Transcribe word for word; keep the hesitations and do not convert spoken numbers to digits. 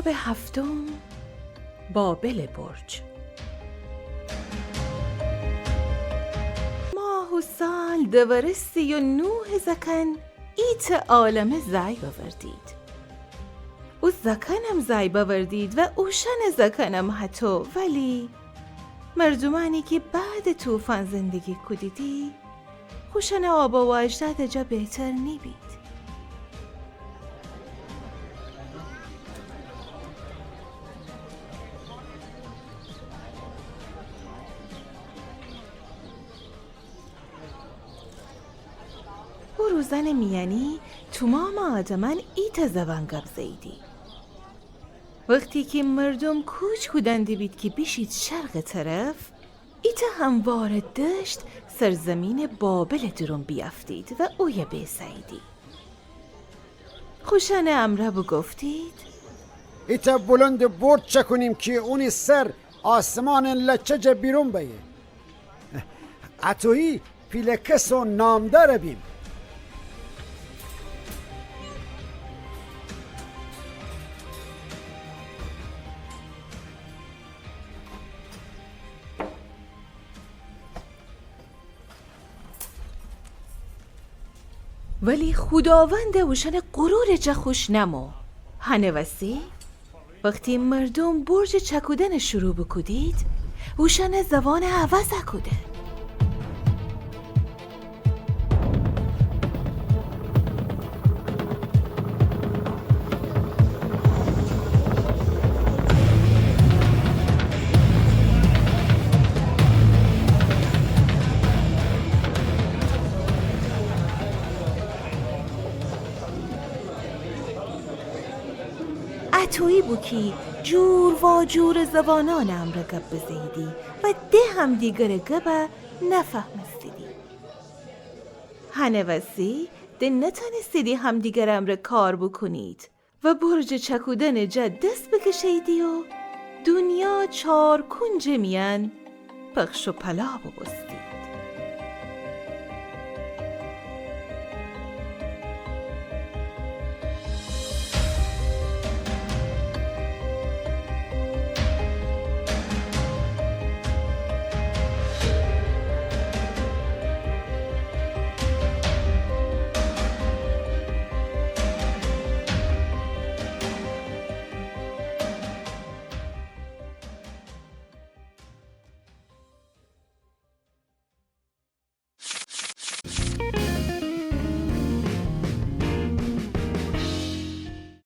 به هفتم، بابل برج. ماه و سال دورستی و نوح زکن ایتأ عالمه زأی بأوردید. او زکنم زأی بأوردید و اوشأنٚ زکنم هتو، ولی مردومأنی کی بعدٚ طوفان زندگی کودیدی، خوشأنٚ آبا و اجدادٚ جا بهتر نیبید. او روزأنٚ میأنی تومامٚ آدمأن ایتأ زبان گب زهییدی. وختی کی مردوم کوچ کودن دیبید کی بیشید شرقٚ طرف، ایتأ هموارٚ دشت سرزیمینٚ بابلٚ دورون بیأفتید و اویه بیسهییدی. خوشأنٚ امرأ بوگفتید: ایتأ بلندٚ برج چأکونیم کی اونی سر آسمانٚ لچه جا بیرون بأیه. اطویی پیله کس و نامدار بیم. ولی خوداوند اوشأنٚ غرورٚ جا خوش نمو. هنٚ وسی وختی مردوم برجٚ چأکودنٚ شروع بوکودید، اوشأنٚ زبانٚ عوض کوده. اطویی بو کی جور واجورٚ زبانأنٚ امرأ گب بزهییدی و ده همدیگرٚ گب نفهمستیدی. هنٚ وسی ده نتأنستیدی همدیگرٚ امرأ کار بوکونید و برجٚ چأکودنٚ جا دس بکشهییدی و دونیا چار کونجٚ میأن پخش و پلا بوبوستی.